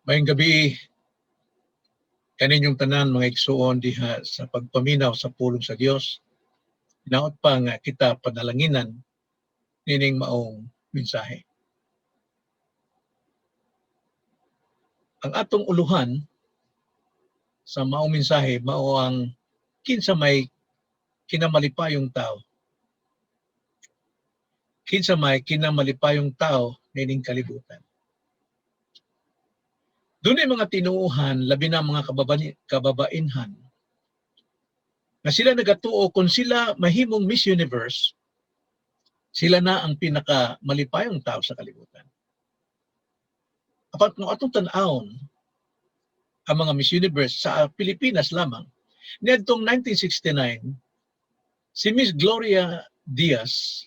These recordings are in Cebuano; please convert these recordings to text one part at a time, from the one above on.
Maayong gabii kaninyong tanan, mga igsuon, diha sa pagpaminaw sa pulong sa Dios. Hinaot pa nga kita panalanginan nining maong mensahe. Ang atong uluhan sa maong mensahe mao ang "Kinsa may kinamalipayong tao?" Kinsa may kinamalipayong tao nining kalibutan? Dunay mga tinuohan, labi na mga kababainhan, nga sila nagatuo kung sila mahimong Miss Universe, sila na ang pinaka malipayong tao sa kalibutan. Apan kung atong tan-awon ang mga Miss Universe sa Pilipinas lamang, niadtong 1969, si Miss Gloria Diaz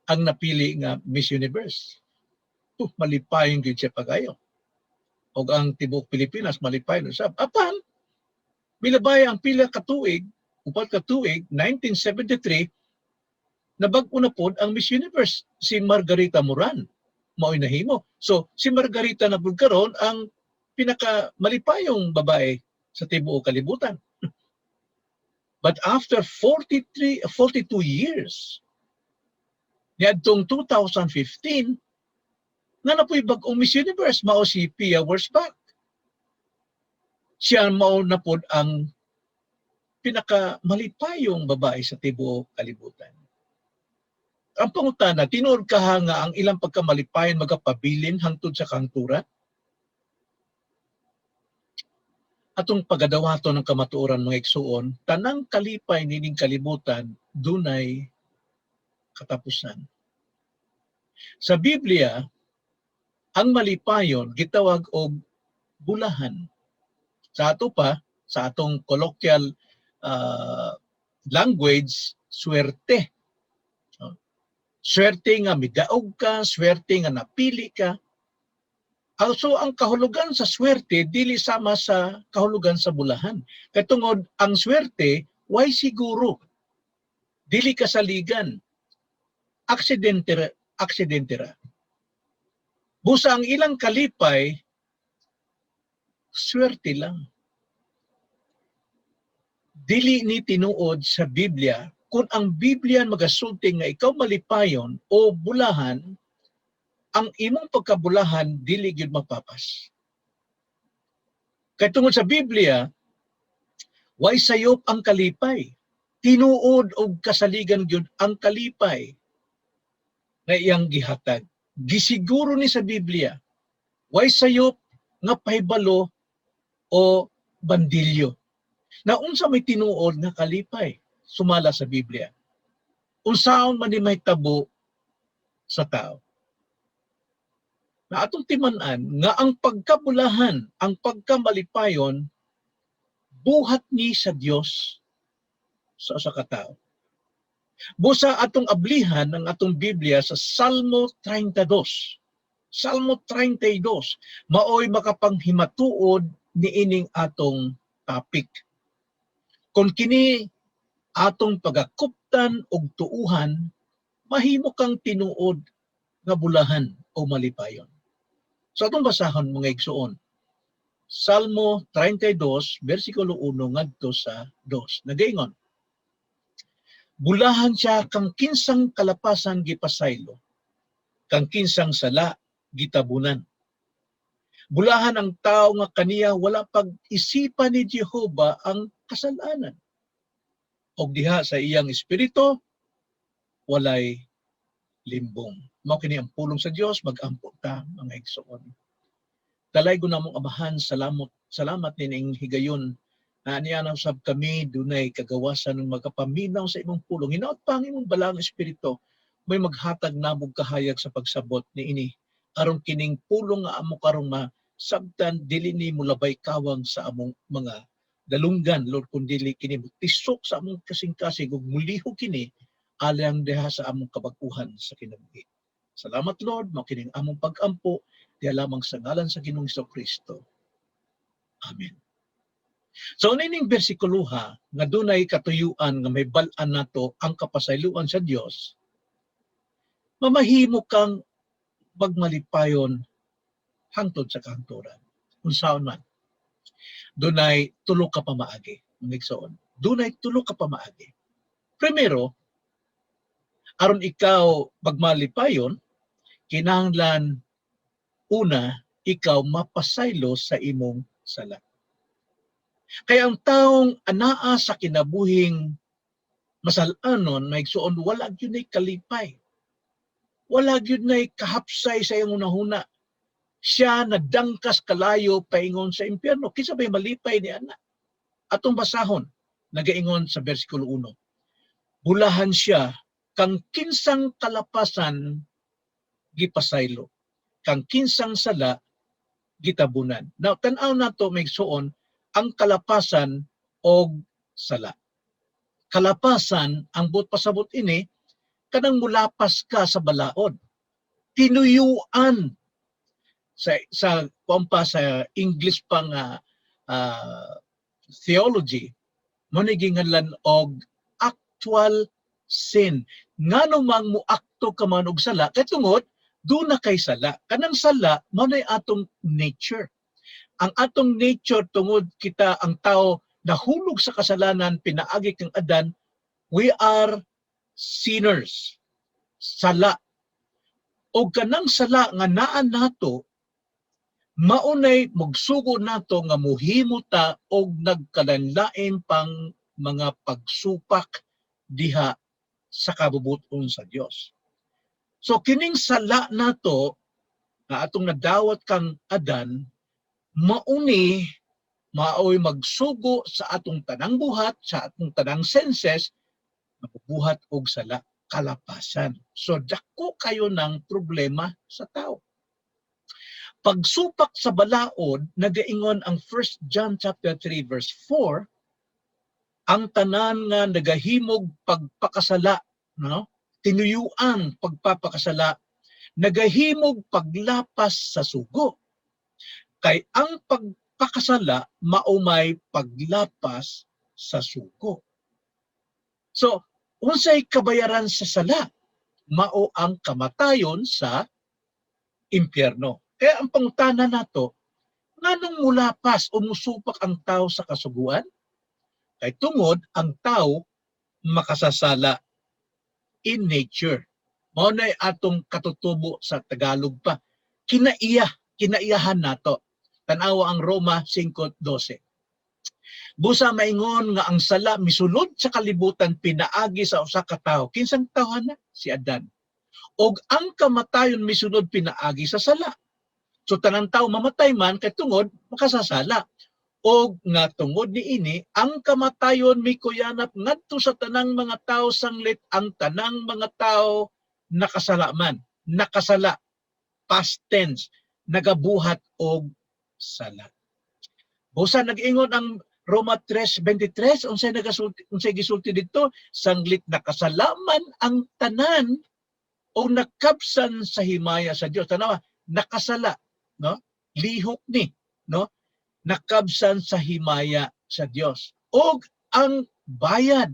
ang napili nga Miss Universe. Malipayon gyud siya pag-ayo. Og ang tibuok Pilipinas malipayon usab. Apan milabay ang pila ka tuig, 4 ka tuig, 1973, nabag-o na pod ang Miss Universe, si Margarita Moran mao'y nahimo. So si Margarita na pud karon ang pinaka malipayong babae sa tibuok kalibutan. But after 43 42 years, niadtong 2015, nga na po'y bag-ong Miss Universe, mao si Pia Wurtzbach. Siya mao na pod ang pinakamalipayong babae sa tibuok kalibutan. Ang pangutana, tinuod kaha nga ang ilang pagkamalipayon magapabilin hangtod sa kahangturan? Atong pagadawaton ng kamatuoran, mga igsuon, tanang kalipay nining kalibutan dunay katapusan. Sa Biblia, ang malipayon gitawag og bulahan. Sa ato pa, sa atong colloquial language, swerte. No? Swerte nga midaog ka, swerte nga napili ka. Also, ang kahulugan sa swerte dili sama sa kahulugan sa bulahan. Kay tungod ang swerte, way siguro. Dili kasaligan. Aksidente, aksidente ra. Busa ang ilang kalipay, swerte lang. Dili ni tinuod sa Biblia. Kung ang Biblia magasulti nga ikaw malipayon o bulahan, ang imong pagkabulahan dili gyud mapapas. Kay tungod sa Biblia, way sayop ang kalipay. Tinuod og kasaligan gyud ang kalipay nga iyang gihatag. Gisiguro ni sa Biblia, way sayop nga pahibalo o bandilyo. Na unsa may tinuod nga kalipay sumala sa Biblia? Unsaon man ni mahitabo sa tao? Na atong timan-an nga ang pagkabulahan, ang pagkamalipayon, buhat ni sa Dios sa usa ka tawo. Busa atong ablihan ang atong Biblia sa Salmo 32. Salmo 32, maoy makapanghimatuod niining atong topic. Kung kini atong pagakuptan og tuuhan, mahimo kang tinuod nga bulahan o malipayon. So atong basahon, mga igsuon. Salmo 32 versikulo 1 ngadto sa 2. Nagaingon: "Bulahan siya kang kinsang kalapasan gipasaylo, kang kinsang sala gitabunan. Bulahan ang tao nga kaniya wala pag-isipan ni Jehova ang kasalanan. Og diha sa iyang espiritu walay limbong." Mao kini ang pulong sa Dios. Mag-ampo ta, mga igsoon. Dalaygon namong Amahan, salamat, salamat nining higayon na niya na usab kami dunay kagawasan ng magapaminaw sa imong pulong. Hinaot pa ang imong balaang espiritu may maghatag namog kahayag sa pagsabot niini, aron kining pulong nga amo karong masabtan dili ni mulabay kawang sa among mga dalunggan, Lord, kun dili kini tisok sa among kasing-kasing ug mulihok kini alang diha sa among kabag-uhan sa kinabuhi. Salamat, Lord. Mao kining among pag-ampo diha lamang sa ngalan sa Ginoong Kristo. Amen. So nining bersikuloha nga dunay katuyuan nga mahibal-an nato ang kapasayloan sa Dios, mamahimo kang magmalipayon hangtod sa kahangturan. hangtod sa kahangturan. Unsaon man, dunay tulo ka pamaagi, mga igsoon. Dunay tulo ka pamaagi. Primero, aron ikaw pagmalipayon, kinahanglan una ikaw mapasaylo sa imong sala. Kaya ang taong anaa sa kinabuhing masalanon, mga igsoon, wala gyud nay kalipay. Wala gyud nay kahapsay sa iyang hunahuna. Siya nadangkas kalayo paingon sa impyerno. Kinsa bay malipay ni ana? Atong basahon, nagaingon sa versikulo 1. Bulahan siya kang kinsang kalapasan gipasaylo, kang kinsang sala gitabunan. Now, tan-aw nato, mga igsoon, ang kalapasan og sala. Kalapasan, ang buot pasabot ini, kanang mulapas ka sa balaod. Tinuyuan sa kuan pa, sa English pa nga theology mo ni ginganlan og actual sin. Ngano mang muakto ka man og sala? Kay tungod duna kay sala. Kanang sala mao nay atong nature. Ang atong nature, tungod kita ang tao nahulog sa kasalanan pinaagi kang Adan, we are sinners. Sala. Og kanang sala nga naa nato, maunay magsugo nato nga muhimo ta og nagkalainlain pang mga pagsupak diha sa kabubuton sa Dios. So kining sala nato nga atong nadawat kang Adan, mauni maoy magsugo sa atong tanang buhat, sa atong tanang senses, mabubuhat og sala, kalapasan. So dako kayo ng problema sa tao. Pagsupak sa balaod, nagaingon ang 1 John chapter 3 verse 4, ang tanan nga nagahimog pagpakasala, no? Tinuyuan pagpapakasala, nagahimog paglapas sa sugo. Kay ang pagpakasala mao may paglapas sa sugo. So, unsay kabayaran sa sala? Mao ang kamatayon sa impyerno. Kaya ang pangutana nato, nganong mulapas o musupak ang tao sa kasuguan? Kay tungod ang tao makasasala in nature. Mao na atong katutubo sa Tagalog pa. Kinaiya, kinaiyahan nato. Tanawa ang Roma 5:12. Busa maingon nga ang sala misulod sa kalibutan pinaagi sa usa ka tawo. Kinsang tawo na? Si Adan. Og ang kamatayon misulod pinaagi sa sala. So tanang tao mamatay man kay tungod makasasala. Og nga tungod niini ang kamatayon mikuyanap ngadto sa tanang mga tao sanglit ang tanang mga tao nakasala man, nakasala, past tense, nagabuhat og sala. Busa nag-ingon ang Roma 3:23, unsay nagasulti, unsay gisulti dito? Sanglit nakasalaman ang tanan o nakabsan sa himaya sa Dios. Tanawa, nakasala, no? Lihok ni, no? Nakabsan sa himaya sa Dios. Og ang bayad,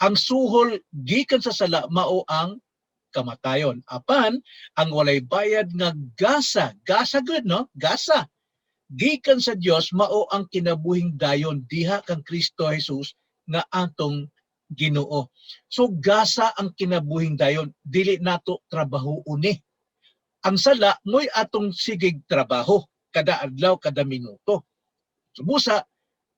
ang suhol gikan sa sala mao ang kamatayon. Apan ang walay bayad nga gasa, gasa gud, no? Gasa gikan sa Dios mao ang kinabuhing dayon diha kang Kristo Jesus nga atong Ginoo. So gasa ang kinabuhing dayon, dili nato trabaho uni. Ang sala mo'y atong sigig trabaho kada adlaw, kada minuto. So busa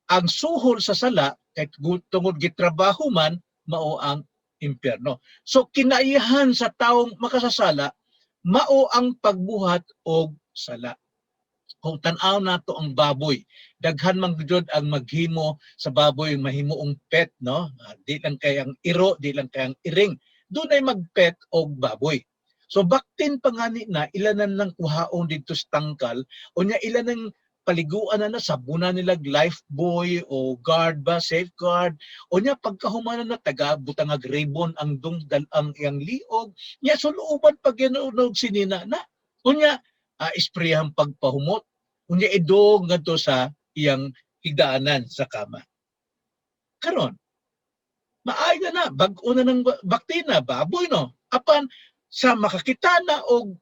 ang suhol sa sala kay tungod gitrabaho man, mao ang impyerno. So kinaiyahan sa taong makasasala mao ang pagbuhat og sala. Kung tan-aw nato ang baboy, daghan man gyud ang maghimo sa baboy mahimuong pet, no? Ah, di lang kay ang iro, di lang kay ang iring. Dunay magpet og baboy. So baktin pa ngani na ilanan lang kuhaon didto sa tangkal, unya ila nang paliguan na na sabunan nila Lifebuoy o Guard ba, Safeguard. Unya pagkahumanan na, taga butangag ribbon ang dungdal ang iyang liog nya, suluoban pag og sinina na. Unya isprayhan pagpahumot, unya idog ngadto sa iyang higdaanan sa kama. Karon maayo na na, bag-o na ng baktina baboy, no? Apan sa makakita na og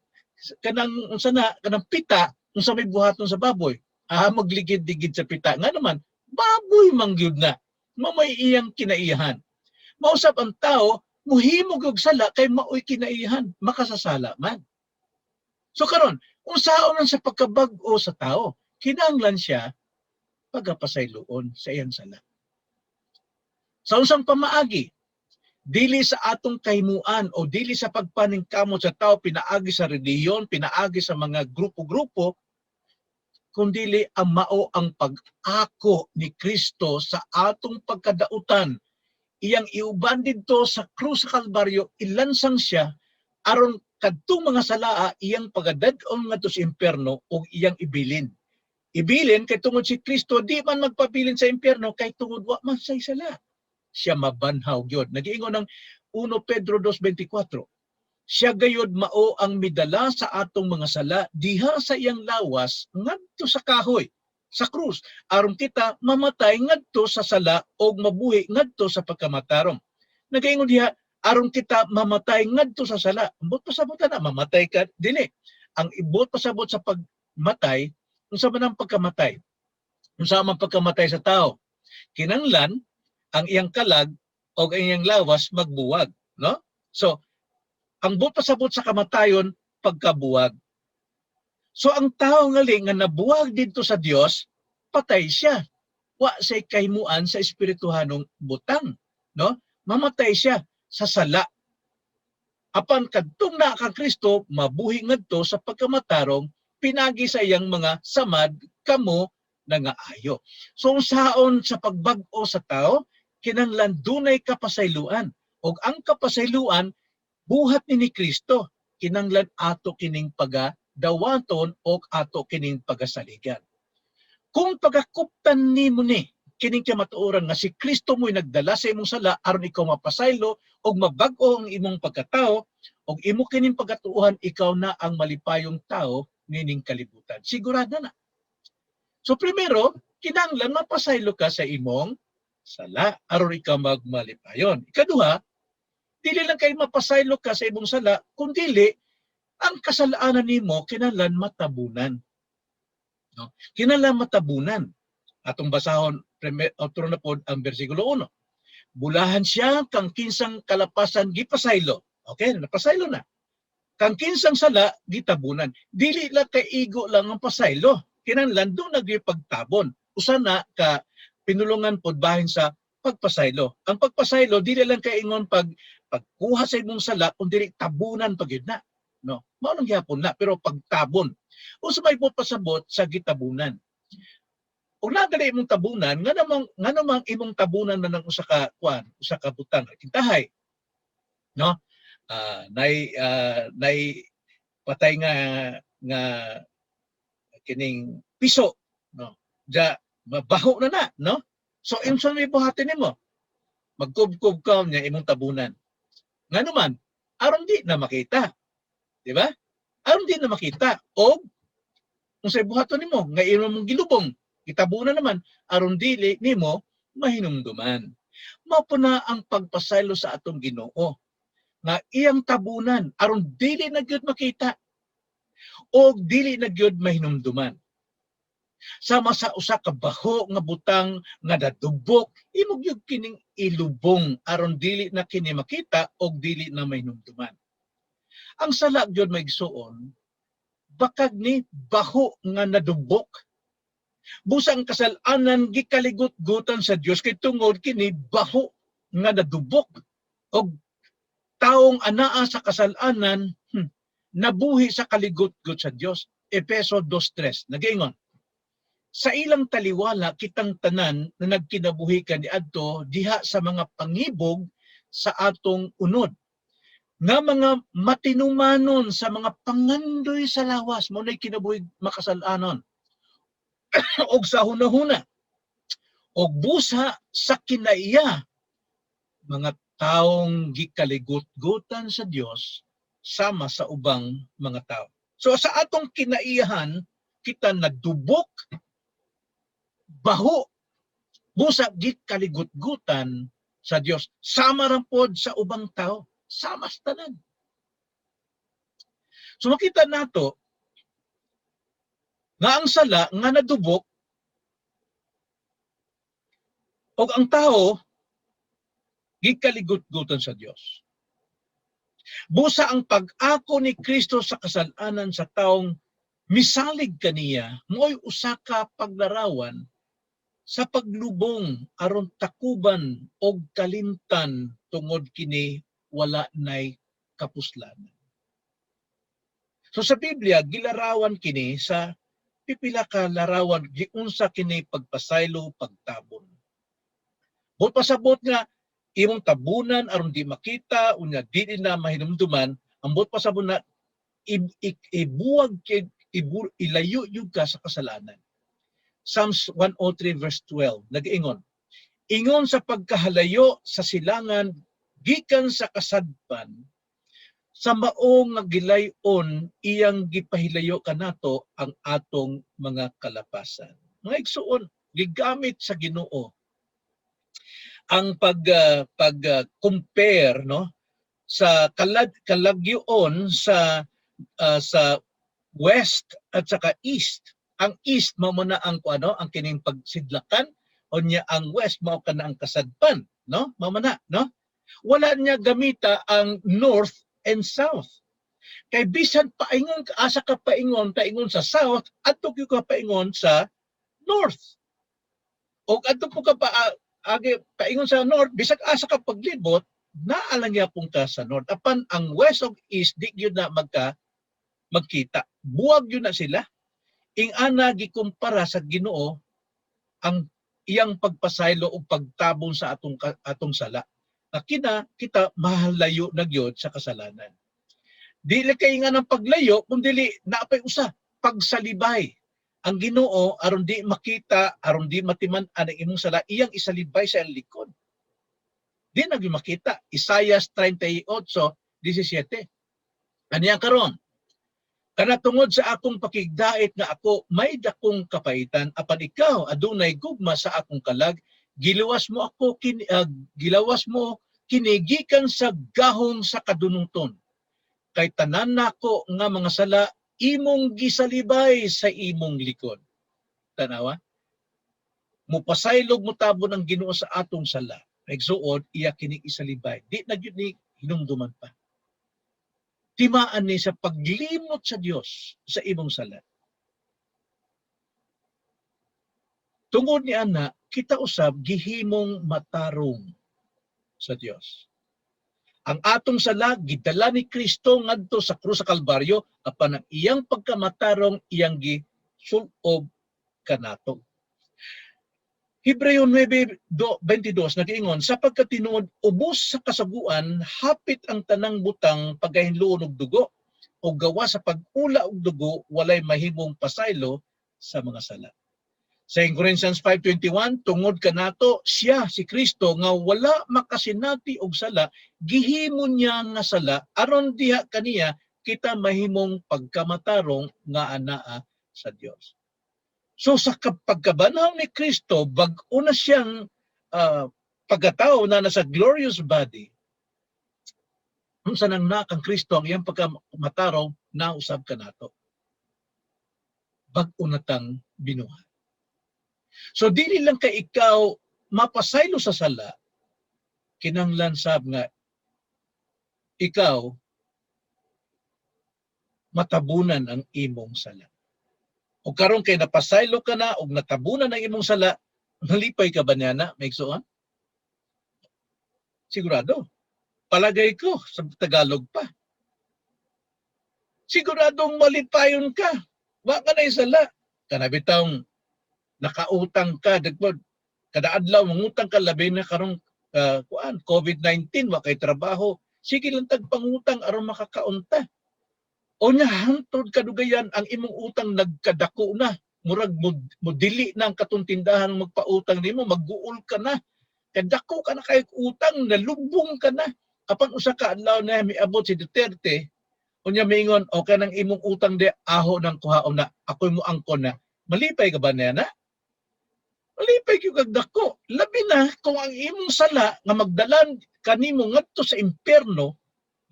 kanang unsa na, kanang pita. Unsa may buhaton sa baboy? Ah, magligid-ligid sa pita. Nga naman, baboy man gyud na. Mamay iyang kinaiyahan. Mausap ang tao, muhimo og sala kay maoy kinaiyahan, makasasala man. So karon, unsaon man sa pagkabag-o sa tao, kinahanglan siya pagapasayloon sa iyang sala. Sa unsang pamaagi? Dili sa atong kahimuan o dili sa pagpaningkamot sa tao pinaagi sa relihiyon, pinaagi sa mga grupo-grupo, kundili ang mao ang pag-ako ni Kristo sa atong pagkadautan. Iyang iuban didto sa krus sa Kalbaryo, ilansang siya aron kadtong mga salaa iyang pagadad-on ngadto sa impyerno ug iyang ibilin. Ibilin kay tungod si Kristo di man magpabilin sa impyerno kay tungod wa man say sala. Siya mabanhaw gyud. Nagiingon ng 1 Pedro 2:24. Siya gayud mao ang midala sa atong mga sala diha sa iyang lawas ngadto sa kahoy, sa krus, aron kita mamatay ngadto sa sala og mabuhi ngadto sa pagkamatarong. Nagaingon diha aron kita mamatay ngadto sa sala. Ambot pasabot na mamatay ka dili. Ang ibot pasabot sa pagmatay, unsa man ang pagkamatay? Unsa man pagkamatay sa tao? Kinanglan ang iyang kalag o ang iyang lawas magbuwag, no? So, ang buot pasabot sa kamatayon, pagkabuwag. So ang tao ngali nga nabuwag didto sa Dios, patay siya. Wa say kahimuan sa espirituhanong butang, no? Mamatay siya sa sala. Apan kadtong naa kang Kristo, mabuhi ngadto sa pagkamatarong pinagi sa iyang mga samad kamo nangaayo. So unsaon sa pagbag-o sa tao, kinahanglan dunay kapasayloan. Og ang kapasayloan buhat ni Kristo, kinahanglan ato kining pagadawaton o ato kining pagasaligan. Kung pagakuptan nimo ni kining kamatuoran nga si Kristo mo'y nagdala sa imong sala aron ikaw mapasaylo og mabag-o ang imong pagkatao og imo kining pagkatuohan, ikaw na ang malipayong tao nining kalibutan. Sigurado na. So primero, kinahanglan mapasaylo ka sa imong sala aron ikaw magmalipayon. Ikaduha, dili lang kay mapasaylo ka sa imong sala, kundili ang kasalanan nimo kinahanglan matabunan. No? Kinahanglan matabunan. Atong basahon otro na pod ang bersikulo 1. Bulahan siya kang kinsang kalapasan gipasaylo. Okay, napasaylo na. Kang kinsang sala gitabunan. Dili lang kay igo lang ang pasaylo. Kinahanglan duna pagtabon. Usa na ka pinulungan pod bahin sa pagpasaylo. Ang pagpasaylo dili lang kay ingon pagkuha sa imong sala kundi tabunan pa gyud na. No? Mao nang gihapon na pero pagtabon. Unsa may buot pasabot sa gitabunan? Kung naa gali imong tabunan, nga namang imong tabunan na ng usa ka kuan, usa ka butang, kintahay. No? Nay patay nga nga kining piso, no? Ja mabaho na na, no? So unsa may buhatin nimo? Magkubkob ka niya imong tabunan. Nga naman, aron di na makita. Di ba? Aron di na makita. O kung sa buhaton nimo nga imo mong gilubong, gitabunan naman aron dili nimo mahinumduman. Mao po na ang pagpasaylo sa atong Ginoo nga iyang tabunan aron dili na gyud makita o dili na gyud mahinumduman. Sama sa usa ka baho nga butang nga nadubok, imo gyud kining ilubong aron dili na kini makita og dili na mahinumduman. Ang sala gyud, mga igsuon, bakag ni baho nga nadubok. Busa ang kasalanan gikaligot-gutan sa Dios kay tungod kini baho nga nadubok og taong anaa sa kasalanan nabuhi sa kaligot-gut sa Dios. Efeso 2:3 nagaingon, sa ilang taliwala kitang tanan na nagkinabuhi kaniadto diha sa mga pangibog sa atong unod nga mga matinumanon sa mga pangandoy sa lawas, mao nay kinabuhi makasalanon, og sa hunahuna og busa sa kinaiya, mga taong gikaligot-gutan sa Dios sama sa ubang mga tao. So sa atong kinaiyahan kita nagdubok, baho, busa gikaligot-gutan sa Dios sama ra pod sa ubang tao, sama sa tanan. So makita nato Nga ang sala nga nadubok og ang tao gikaligot-gutan sa Dios. Busa ang pag-ako ni Kristo sa kasal-anan sa taong misalig kaniya mo'y usa ka paglarawan sa paglubong aron takuban og kalimtan, tungod kini wala nay kapuslanan. So sa Biblia, gilarawan kini sa pipila ka larawan, giunsa kini pagpasaylo, pagtabon. Buot pasabot nga imong tabunan aron di makita, unya dili na mahinumduman, ang buot pasabot na ibuwag kay ilayo yun ka sa kasalanan. Psalms 103 verse 12 nag-ingon, "Ingon sa pagkahalayo sa silangan gikan sa kasadpan, sa maong nga gilay-on iyang gipahilayo kanato ang atong mga kalapasan." Mga igsuon, gigamit sa Ginoo ang pag compare, no, sa kalagyoon sa west at saka east. Ang east mao man na ang ano, ang kining pagsidlakan, unya ang west mao kana ang kasadpan, no? Mao man na, no? Wala niya gamita ang north and south. Kay bisan paingon asa ka paingon, paingon sa south, adto gyud ka paingon sa north. O adto po ka pa agi paingon sa north, bisag asa ka paglibot, naa lang gyapon ka sa north. Apan ang west ug east di gyud na magkita. Buwag gyud na sila. Ing-ana gikumpara sa Ginoo ang iyang pagpasaylo o pagtabon sa atong sala. Na kina kita mahalayo na gyud sa kasalanan. Dili kay nga ng paglayo, kun dili naapay usa pagsalibay. Ang Ginoo, aron di makita, aron di matiman-an ang imong sala, iyang isalibay sa iyang likod. Di na gyud makita. Isaiah 38:17. Aniya karon? "Kana tungod sa akong pakigdait nga ako may dakong kapaitan, apan ikaw adunay gugma sa akong kalag, giluwas mo ako kini, gilawas mo kini gikan sa gahom sa kadunuton. Kay tanan nako nga mga sala imong gisalibay sa imong likod." Tanawa? Mupasaylog, mutabon ang Ginoo sa atong sala. Igsuon, iya kini isalibay. Di na gyud ni hinumduman pa. Timaan ni sa paglimot sa Dios sa imong sala. Tungod ni ana, kita usab gihimong matarong sa Dios. Ang atong sala gidala ni Kristo ngadto sa krus sa Kalbaryo, apan ang iyang pagkamatarong iyang gisul-ob kanato. Hebreo 9:22 nag-ingon, "Sapagkat tinuod ubos sa kasaguan hapit ang tanang butang pagahinloon og dugo, o gawas sa pag-ula og dugo walay mahimong pasaylo sa mga sala." Sa Corinthians 5:21, "Tungod kanato siya, si Kristo, nga wala makasinati og sala, gihimo niya nga sala aron diha kaniya kita mahimong pagkamatarong nga anaa sa Dios." So sa pagkabanhaw ni Kristo, bag-o na siyang pagkatao na nasa glorious body. Unsa nang na kang Kristo, ang iyang pagkamatarong nausab kanato. Bag-o na tang binuhat. So dili lang kay ikaw mapasaylo sa sala, kinanglan sab nga ikaw matabunan ang imong sala. O karon kay napasaylo ka na og natabunan ang imong sala, malipay ka ba niya na, may igsuon? Sigurado. Palagay ko sa Tagalog pa. Siguradong malipayon ka. Wa ka na sala. Kana bitawng nakautang ka, dagpod kada adlaw mangutang ka, labi na karong kuan COVID-19, wa kay trabaho. Sige lang tag pangutang aron makakaunta. O nya hangtod kadugayan ang imong utang nagkadako na. Murag mo dili na ang katong tindahan magpautang nimo, magguol ka na. Kadako ka na kay utang, nalubong ka na. Apan usa ka adlaw na miabot si Duterte, unya miingon, "Okay nang imong utang di aho nang kuhaon na, ako'y mo angkon na." Malipay ka ba niya na? Malipay gyud kag dako. Labi na kung ang imong sala nga magdalan kanimo ngadto sa impyerno,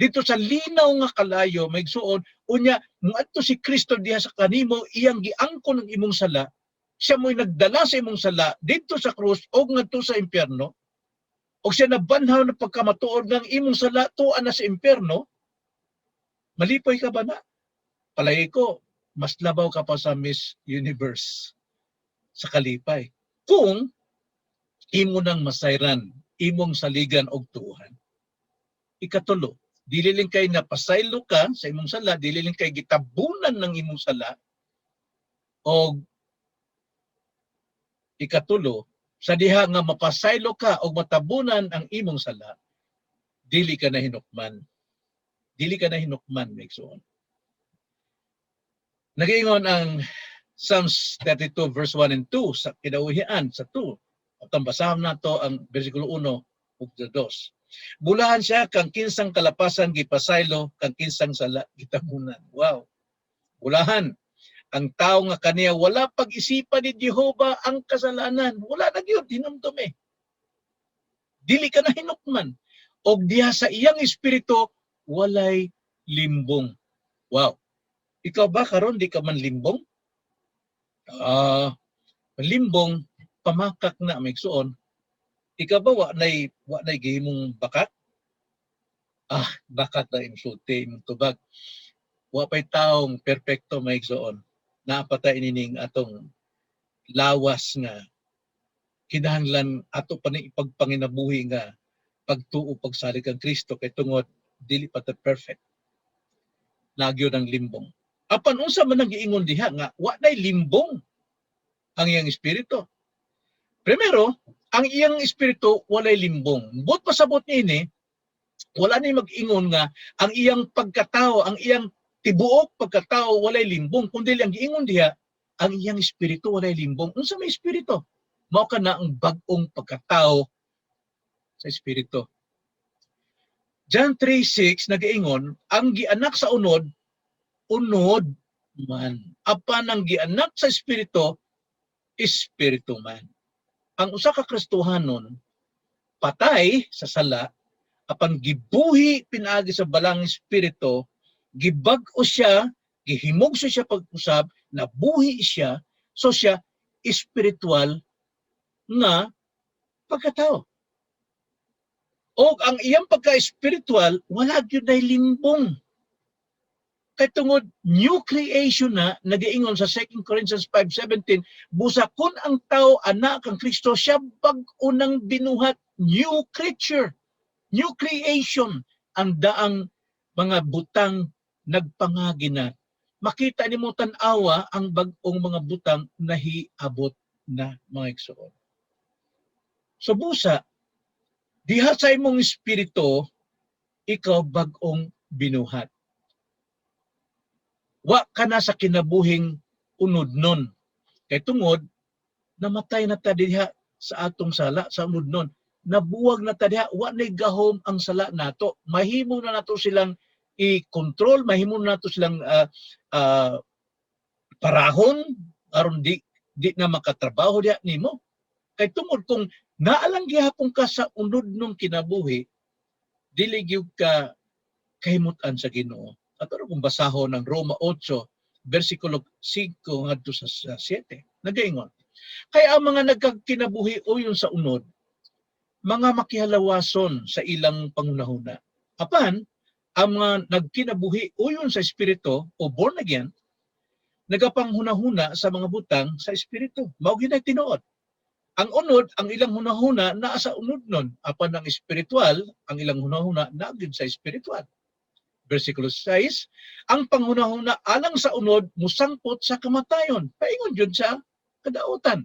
Didto sa linaw nga kalayo, mga igsuon, unya moadto si Kristo diha sa kanimo, iyang giangkon ang imong sala, siya mo'y nagdala sa imong sala didto sa krus o ngadto sa impyerno, o siya nabanhaw na pagkamatuod ng imong sala tuan na sa impyerno, malipay ka ba na? Palagay ko, mas labaw ka pa sa Miss Universe sa kalipay. Kung imo nang masayran, imong saligan og tuohan. Ikatulo, dili lang kay napasaylo ka sa imong sala, dili lang kay gitabunan ng imong sala, og ikatulo, sa diha nga mapasaylo ka o matabunan ang imong sala, dili ka na hinukman. Dili ka na hinukman, mga igsoon. Nag-ingon ang Psalms 32 verse 1 and 2 sa kinauhian sa 2. At ang basahon nato ang versikulo 1 ug 2. Bulahan siya kang kinsang kalapasan gipasaylo, kang kinsang sala gitabunan. Wow. Bulahan ang tao nga kaniya wala pag-isipan ni Jehova ang kasalanan. Wala na gyud hinumdum eh. Dili ka na hinukman. Og diha sa iyang espiritu walay limbong. Wow. Ikaw ba karon di ka man limbong? Ah, limbong pamakak na, mga igsuon. Ikaw ba wa nay gihimong bakat? Ah, bakat na insulti imong tubag. Wa pay taong perpekto, mga igsuon. Naa pa tay inining atong lawas nga kinahanglan ato pa ni ipagpanginabuhi nga pagtuo, pagsalig kang Kristo, kay tungod dili pa ta perfect. Naa gyud ang limbong. Apan unsa man ang giingon diha nga wa nay limbong ang iyang espiritu? Primero, ang iyang espiritu walay limbong. Buot pasabot niini, wala ni mag-ingon nga ang iyang pagkatao, ang iyang tibuok pagkatao walay limbong, kundi ang giingon diha, ang iyang espiritu walay limbong. Unsa may espiritu? Mao kana ang bag-ong pagkatao sa espiritu. John 3:6 nagaingon, ang gianak sa unod, unod man. Apan ang gianak sa espiritu, espiritu man. Ang usa ka Kristohanon patay sa sala apan gibuhi pinaagi sa Balaang Espiritu, gibag-o siya, gihimugso siya pag-usab, nabuhi siya, so siya espiritual nga pagkatao. O ang iyang pagka-espiritual, wala gyud nay limbong. Kay tungod new creation na, nagaingon sa 2 Corinthians 5:17, busa kun ang tao anak kang Kristo, siya bag-o nang binuhat, new creature, new creation. Ang daang mga butang nagpangagi na. Makita nimo, tan-awa ang bag-ong mga butang nahiabot na, mga igsoon. So busa, diha sa imong espiritu, ikaw bag-ong binuhat. Wa ka na sa kinabuhing unod nun. Kay tungod, namatay na ta diha sa atong sala, sa unod nun. Nabuwag na ta diha, wa na'y gahom ang sala nato. Mahimo na nato silang i-control, mahimo na nato silang parahon aron di na makatrabaho diha nimo. Kay tungod kung naalang gihapon ka sa unod nung kinabuhi, dili gyud ka kahimutan sa Ginoo. At ano kung basahon ng Roma 8 versikulo 5 ngadto sa 7. Nagaingon, kaya ang mga nagkakinabuhi uyon sa unod, mga makihalawason sa ilang pangunahuna. Apan, ang mga nagkinabuhi uyon sa espiritu o born again, nagapanghunahuna sa mga butang sa espiritu. Mao gyud ay tinuod. Ang unod, ang ilang hunahuna naa sa unod nun. Apan ang espiritual, ang ilang hunahuna naa gyud sa espiritual. Versikulo 6, ang panghunahuna alang sa unod musangpot sa kamatayon. Paingon jud sa kadautan.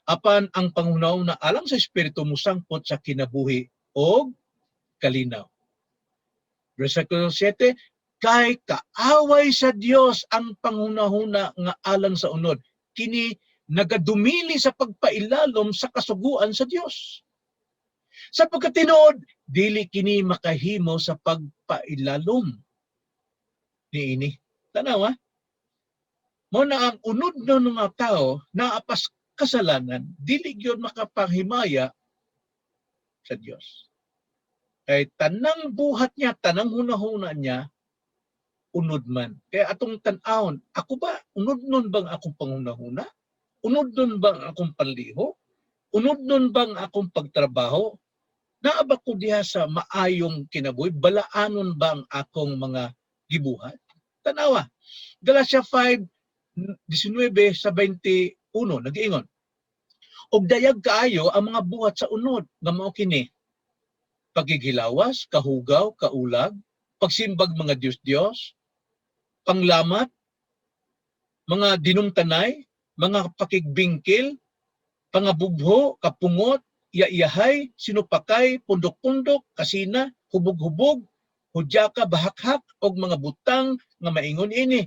Apan ang panghunahuna alang sa espiritu musangpot sa kinabuhi o kalinaw. Versikulo 7, kay kaaway sa Dios ang panghunahuna nga alang sa unod. Kini nagadumili sa pagpailalom sa kasuguan sa Dios. Sa pagkatinuod, dili kini makahimo sa pagpailalom niini. Tanawa? Mao na ang unod no nga tao naa pas kasalanan, dili gyud makapanghimaya sa Dios. Kay tanang buhat niya, tanang hunahuna niya, unod man. Kaya atong tan-awon, ako ba, unod nun bang akong panghunahuna? Unod nun bang akong panliho? Unod nun bang akong pagtrabaho? Naa ba ko diha sa maayong kinabuhi? Balaanon bang akong mga gibuhat? Tanawa. Galatia 5, 19 sa 21, nag-iingon: "Og dayag kaayo ang mga buhat sa unod nga mao kini: pagkikilawas, kahugaw, kaulag, pagsimbag mga Diyos-Diyos, panglamat, mga dinumtanay, mga pakigbingkil, pangabubho, kapungot, iyayahay, sinupakay, pundok-pundok, kasina, hubog-hubog, hudyaka, bahakhak, og mga butang nga maingon ini.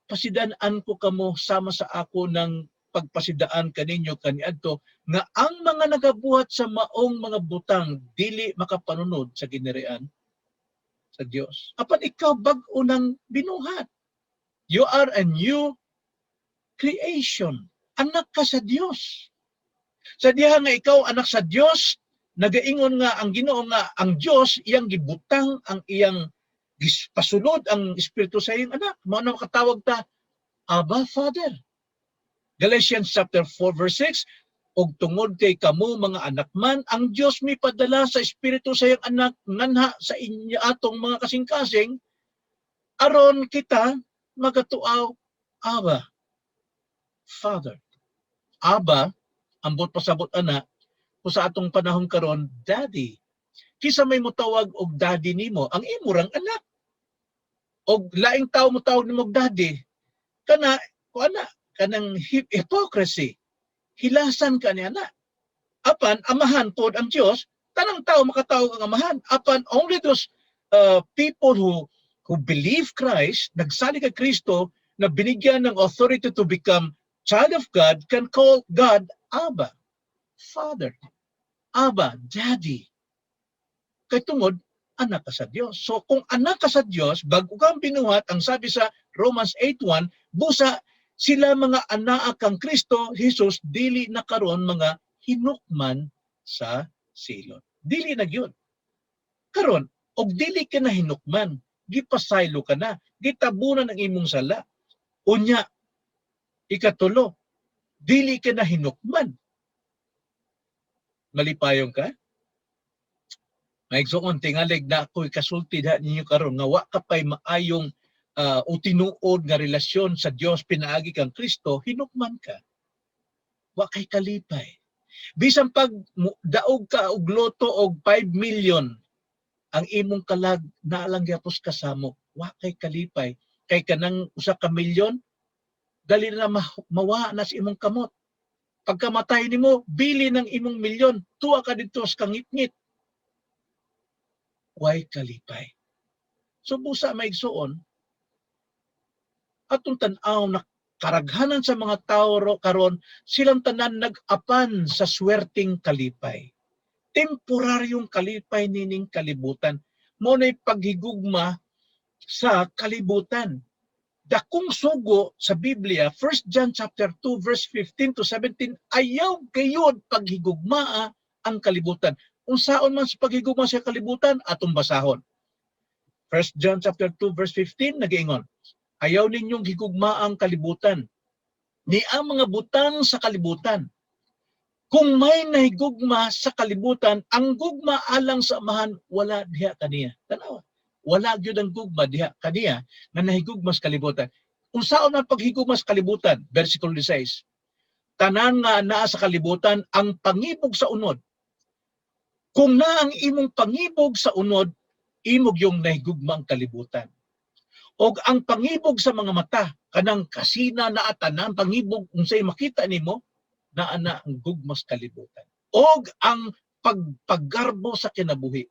Pasidan-an ko kamo sama sa ako ng pagpasidaan kaninyo kaniadto nga ang mga nagabuhat sa maong mga butang dili makapanunod sa ginharian sa Dios." Apan ikaw bag-o nang binuhat. You are a new creation. Anak ka sa Dios. Sa diha nga ikaw anak sa Dios, nagaingon nga ang Ginoo nga ang Dios iyang gibutang ang iyang pasulod ang espiritu sa iyang anak. Mao na makatawag ta, "Abba, Father." Galatians chapter 4 verse 6, "Og tungod kay kamo mga anak man, ang Dios mipadala sa espiritu sa iyang anak nganha sa inyo atong mga kasing-kasing aron kita magatuaw, 'Abba, Father.'" Abba, ambot pasabot ana, kung sa atong panahon karon, daddy. Kinsa may motawag og daddy nimo? Ang imo rang anak. Og laing tao motawag nimo og daddy, kana kuan na kanang hypocrisy. Hilasan ka niya na. Apan amahan pod ang Dios, tanang tao makatawag ang amahan. Apan only those people who believe Christ, nagsalig kay Kristo, na binigyan ng authority to become child of God can call God Abba, Father. Abba, Daddy. Kay tungod, anak ka sa Dios. So kung anak ka sa Dios, bago kang binuhat, ang sabi sa Romans 8:1, busa sila mga anaa kang Kristo Jesus dili na karon mga hinukman sa silot. Dili na gyud. Karon, og dili ka na hinukman, gipasaylo ka na, gitabunan ang imong sala. Unya, ikatulo, dili ka na hinukman. Malipayon ka? Maigsoon, tingalig na ako'y kasulti diha ninyo karon nga wa ka pay maayong o tinuod nga relasyon sa Dios pinaagi kang Kristo, hinukman ka. Wa kay kalipay. Bisan pag daog ka og lotto og 5 million, ang imong kalag naa lang gyapon kasamok, wa kay kalipay. Kay kanang 1 ka milyon, dali na mawa na sa imong kamot. Pagkamatay nimo, bili ng imong milyon, tuwa ka didto sa kangitngit. Way kalipay. So busa, maigsuon, atong tan-aw na karaghanan sa mga tao karon silang tanan nag-apan sa swerting kalipay. Temporaryong kalipay nining kalibutan. Mao na'y paghigugma sa kalibutan. Dakong sugo sa Biblia, 1 John chapter 2 verse 15 to 17, ayaw gayod paghigugmaa ang kalibutan. Unsaon man sa paghigugma sa kalibutan, atong basahon. 1 John chapter 2 verse 15 nagaingon, "Ayaw ninyong higugma ang kalibutan, ni ang mga butang sa kalibutan. Kung may nahigugma sa kalibutan, ang gugma alang sa Amahan wala diha kaniya." Tanawa. Wala gyud ang gugma diha kaniya nga nahigugma sa kalibutan. Unsaon ang paghigugma sa kalibutan? Versikulo 16. "Tanan nga naa sa kalibutan, ang pangibog sa unod." Kung naa ang imong pangibog sa unod, imo gyung nahigugma ang kalibutan. Og ang pangibog sa mga mata, kanang kasina na tanan pangibog unsay makita nimo, naa na ang gugma sa kalibutan. Og ang pagpaggarbo sa kinabuhi.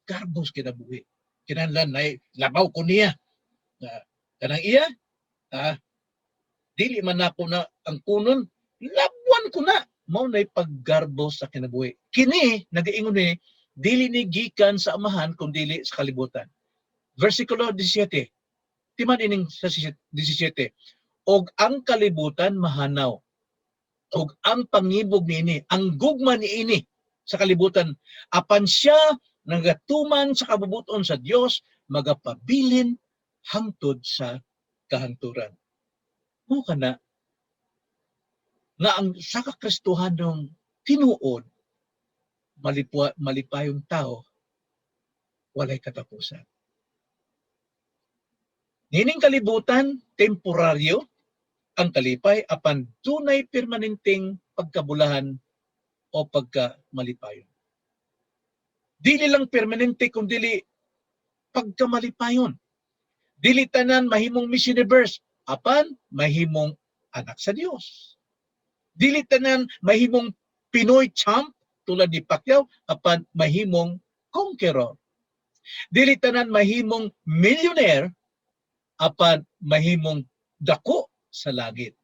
Garbo sa kinabuhi. Kinahanglan nay labaw ko niya. Na kanang iya, dili man nako na ang kunon, labwan ko na. Mao nay paggarbo sa kinabuhi. Kini nagaingon ni dili ni gikan sa Amahan kun dili sa kalibutan. Versikulo 17. Timan ining sa 17. "Og ang kalibutan mahanaw. Og ang pangibog niini, ang gugma niini sa Sa kalibutan, apan siya nagatuman sa kabubut-on sa Dios magapabilin hangtod sa kahangturan. Mao kana nga ang sa kakristohanong tinuod, malipayong tao, walay katapusan. Nining kalibutan, temporaryo ang kalipay, apan dunay permanenteng pagkabulahan o pagkamalipayon. Dili lang permanente kung dili pagkamalipayon. Dili tanan mahimong Miss Universe, apan mahimong anak sa Dios. Dili tanan mahimong Pinoy champ tulad ni Pacquiao, apan mahimong conqueror. Dili tanan mahimong millionaire, apan mahimong dako sa langit.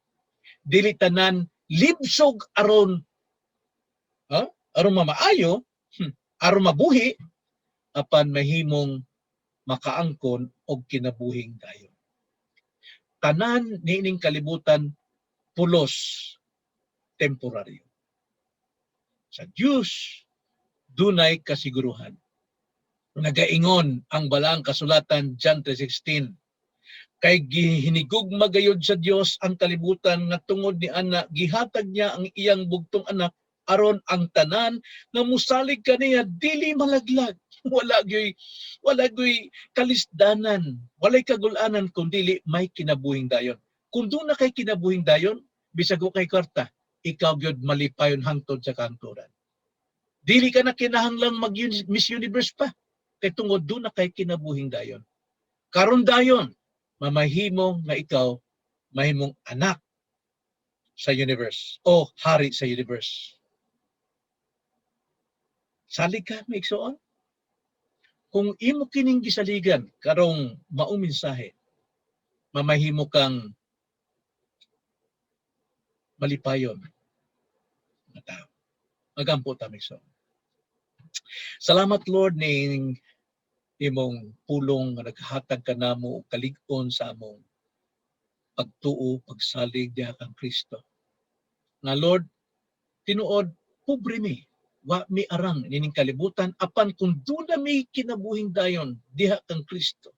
Dili tanan libsog aron, ha? Aron mamaayo, aron mabuhi, apan mahimong makaangkon og kinabuhing dayon. Tanan niining kalibutan, pulos, temporaryo. Sa Diyos dunay kasiguruhan. Nagaingon ang balaang kasulatan, John 3:16, "Kay gihinigugma gayud sa Dios ang kalibutan nga tungod ni ana gihatag niya ang iyang bugtong Anak, aron ang tanan nga musalig kaniya dili malaglag." Wala gyoy kalisdanan, walay kagul-anan kun dili may kinabuhing dayon. Kung duna kay kinabuhing dayon, bisag wa kay kwarta, ikaw gyud malipayon hangtod sa kahangturan. Dili ka na kinahanglang mag Miss Universe pa kay tungod duna kay kinabuhing dayon. Karon dayon mamahimo nga ikaw mahimong anak sa universe o hari sa universe. Salig ka, mga igsoon. Kung imo kining gisaligan karong maong mensahe, mamahimo kang malipayon nga tao. Magampo ta, mga igsoon. Salamat, Lord, ning imong pulong nga naghatag ka namo og kalig-on sa among pagtuo, pagsalig diha kang Kristo. Nga Lord, tinuod pobre mi, wa mi arang nining kalibutan, apan kung duna mi kinabuhing dayon diha kang Kristo.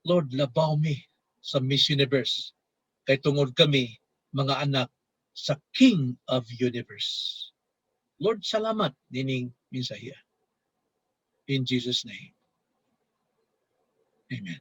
Lord, labaw mi sa Miss Universe kay tungod kami mga anak sa King of Universe. Lord, salamat nining mensahe. In Jesus' name. Amen.